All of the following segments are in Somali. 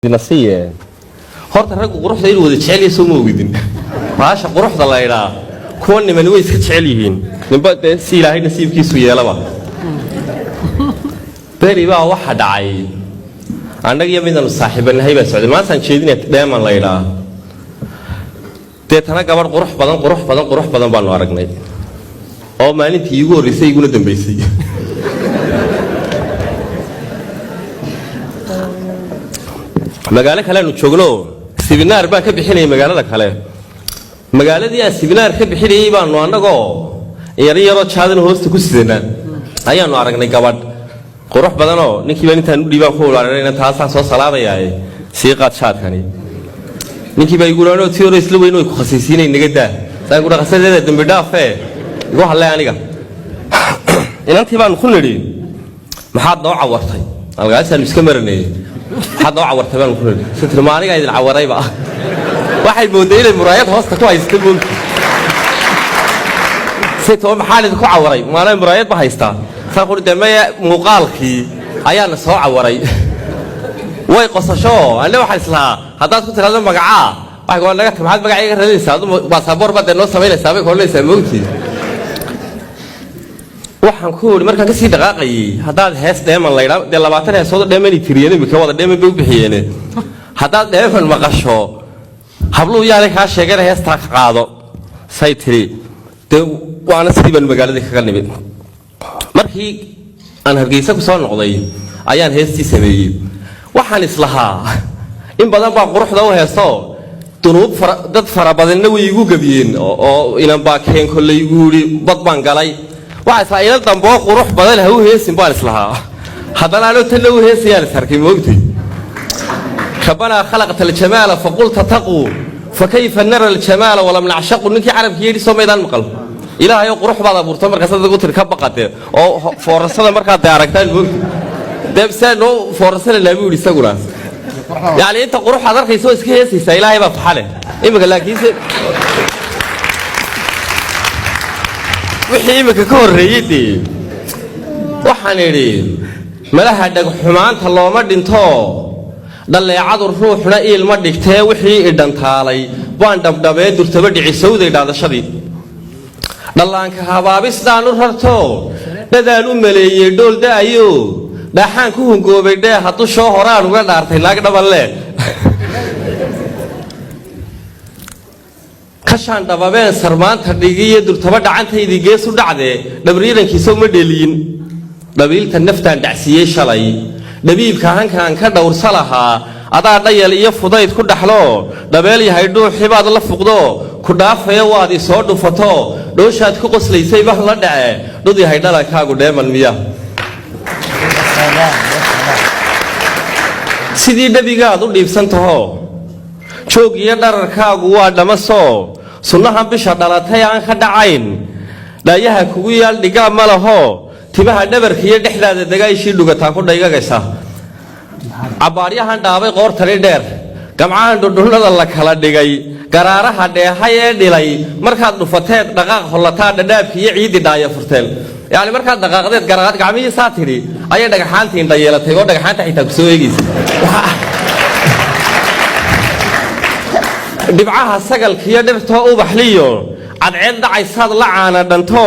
Nasiye horta raggu quruxda inuu wada jecel yahay soo ma ogidin. Baasha quruxda la idhaa kuwa nimani way iska jecel yihiin, ninba dee si Ilaahay nasiibkiisu yeelaba. Beri baa waxa dhacay, annagiyo midaanu saaxiibanahay baa socday. Maantaan jeedinaya dheeman la idhaa. Deetana gabadh qurux badan, qurux badan, qurux badan baanu aragnay oo maalintii iigu horreysay iguna dambaysay. Magaalo kale aanu joogno, sibinaar baan ka bixinayay magaalada kale. Magaaladii aan sibinaar ka bixinayay baanu annagoo yaro yaroo jaadan hoosta ku sidana ayaanu aragnay gabadh qurux badanoo. Ninkii baan intaan u dhiibaan ku ulaarinayna, taasaan soo salaamayaaye, sii qaad jaadkani. Ninkii baa igu ii tii hore isla weyn way ku khasaysiinay, naga daa. Saan ku khasadeeda dambi dhaafe igu hadlay aniga. Inantii baanu ku nidhi, maxaad noo cawartay? Algaasaanu iska maranayay. Maxaad noo cawartay baanu ku nidhi. Si tiri, ma anigaa idin cawarayba? Waxay moodday inay muraayad hoosta ku haysta moogti. Say too, maxaan idinku cawaray? Maanaa muraayad ba haystaa? Saan ku dee, maya, muuqaalkii ayaana soo cawaray. Way qosasho. Anne waxaan islahaa haddaad ku tidhahdo magacaa, waxay ku naga, maxaad magacayga raadinaysaa? Adu baasaboor baad dee noo samaynaysaa bay ku odhanaysaa moogti. Waxaan ku idhi markaan kasii dhaqaaqayay, haddaad hees dheeman laydhaa, dee 20 heesood dheemanay tiriyeen, imika wada dheeman bay u bixiyeene, haddaad dheeman maqasho habluhu yaanay kaa sheegana heestaa ka qaado. Say tiri, dee waana sidii baan magaaladii kaga nimid. Markii aan Hargeysa ku soo noqday ayaan heestii sameeyey. Waxaan islahaa in badan baa quruxda u heesto, dunuub dad fara badanna way igu gebiyeen oo inan baa keen kolley igu yidhi bad baan galay. Waxaa islahaa inan damboo qurux badan ha u heesin baan islahaa. Haddana anoo tanna u heesayaan is arkay moogtay. Rabbanaa khalaqta aljamaala faqulta taquu fakayfa nara aljamaala walam nacshaqu. Ninkii carabkii yidhi soo maydaan maqal? Ilaahay oo qurux baad abuurto, markaas dad ugu tiri ka baqate oo foorasada markaad dee aragtaan moogtay, dee saa noo foorasana buu yidhi isaguna. Yacni inta qurux aad arkaysa oo iska heesaysaa, Ilaahay baa faxale iminka. Laakiinse wixii iminka ka horreeyey dee waxaan idhi, malaha dhegxumaanta looma dhinto, dhalleecadu ruuxna iilma dhigtee, wixii idhantaalay baan dhabdhabee durtaba dhicisowday dhaadashadii. Dhallaanka habaabisdhaan u rarto, dhadaan u maleeyey dhool da'ayo, dhaaxaan ku hungoobay dhee hadushoo horaan uga dhaartay naag dhabanle. Kashaan dhababeen sarmaanta dhigiyo durtaba dhacantaydii gees u dhacdee, dhabriirankiisa uma dheeliyin. Dhabiilta naftaan dhacsiiyey shalay, dhabiibka hankaan ka dhowrsa lahaa, adaa dhayal iyo fudayd ku dhaxlo, dhabeel yahay dhuuxibaad la fuqdo, ku dhaafaya waad i soo dhufato, dhooshaad ku qoslaysay bah la dhace, dhud yahay dhalankaagu dheeman miya. Sidii dhabigaad u dhiibsan taho, joog iyo dhararkaagu waa dhammasoo, sunnahan bisha dhalatay aan ka dhacayn, dhaayaha kugu yaal dhigaa ma laho, timaha dhabarka iyo dhexdaada dagaayshii dhugataa ku dhaygagaysa. Cabbaaryahan dhaabay qoortani dheer, gamcahan dhudhunnada la kala dhigay, garaaraha dheehay ee dhilay, markaad dhufateed dhaqaaq hollataa, dhadhaabki iyo ciiddii dhaaya furteen. Yacni markaad dhaqaaqdeed gacmihii saa tidhi ayay dhagaxaantii indha yeelatay oo dhagaxaanta xitaa ku soo eegaysa. Dhibcaha sagalkiiyo dhirtoo ubaxliyo cadceed dhacaysaad la caana dhanto,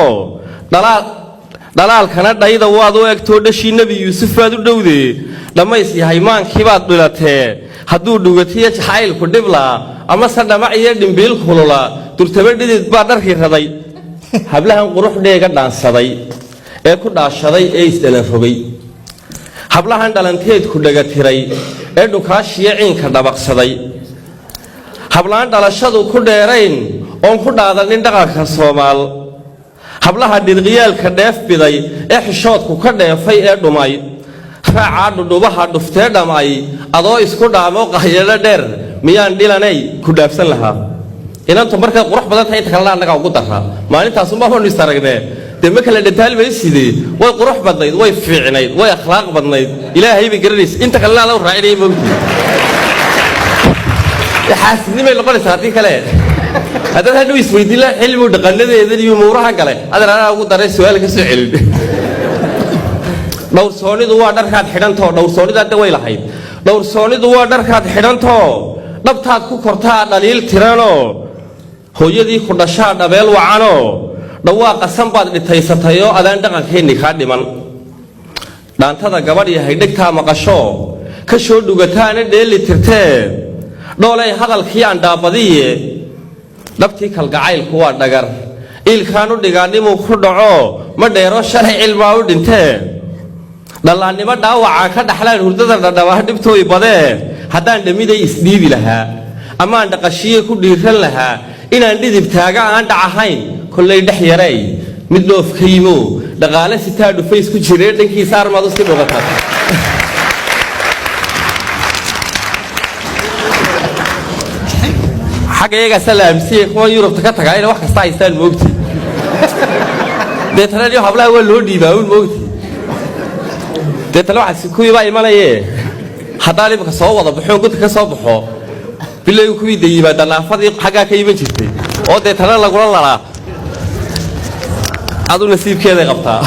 dhalaalkana dhayda waad u egtoo, dhashii Nebi Yuusuf baad u dhowdee, dhammays yahay maankiibaad dhilatee, hadduu dhugatiyo jacaylku dhiblaa amase dhamac iyo dhimbiil kulula, durtaba dhidid baa dharkii raday. Hablahan quruxdheega dhaansaday ee ku dhaashaday ee isdhalan rogay, hablahan dhalanteedku dhagatiray ee dhukaashiyo ciinka dhabaqsaday, hablaan dhalashadu ku dheerayn oon ku dhaadanin dhaqanka Soomaal, hablaha dhirqiyaalka dheef biday ee xishoodku ka dheefay ee dhumay, raacaa dhudhubaha dhuftee dhamay, adoo isku dhaamo qahyadho dheer miyaan dhilanay ku dhaafsan lahaa. Inantu markay qurux badan tahay inta kalena annagaa ugu daraa. Maalintaasunbaa is aragnee dee ma kala dhantaalmayside. Way qurux badnayd, way fiicnayd, way akhlaaq badnayd, Ilaahay bay garanaysa. Inta kalena ada u raacinaya moogti, xaasidnimay noqonaysaa haddii kale. Haddaad hadhow isweydiin la xilmigu dhaqanadeedan iyo muurahan kale, adeer anaa ugu daray su-aal ka soo celin. Dhowrsoonidu waa dharkaad xidhantao, dhowrsoonida de way lahayd. Dhowrsoonidu waa dharkaad xidhantoo dhabtaad ku kortaa dhaliil tiranoo, hooyadii ku dhashaa dhabeel wacanoo, dhawaaqa san baad dhitaysatayoo adaan dhaqankeenni kaa dhiman. Dhaantada gabadh yahay dhegtaa maqasho ka soo dhugataana dheeli tirtee, dhoolay hadalkii aan dhaabadiye. Dhabtii kalgacaylku waa dhagar iilkaanu dhigaannimuu ku dhaco, ma dheero shalay cilmaa u dhintee. Dhallaannimo dhaawacaa ka dhaxlaan hurdada dhadhabaa dhibtooy badee. Haddaan dhamiday isdhiibi lahaa amaan dhaqashiye ku dhiiran lahaa, inaan dhidib taaga aan dhac ahayn kollay dhex yaray. Mid dhoof ka yimo dhaqaale sitaa dhufays ku jiree, dhankiisa armaad usii dhuqata. Xagga iyagaasaa la aaminsan kuwa Yurubta ka tagaa inay wax kasta haystaan, moogti. Deetana niyo hablaha waa loo dhiibaa un, moogti. Deetana waxaas kuwii baa imanaye, haddaan imika soo wada baxo, godka ka soo baxo bilowgi, kuwii de yimaada naafadii xaggaa ka iman jirtay oo deetana lagula lalaa, adu nasiibkeeday qabtaa.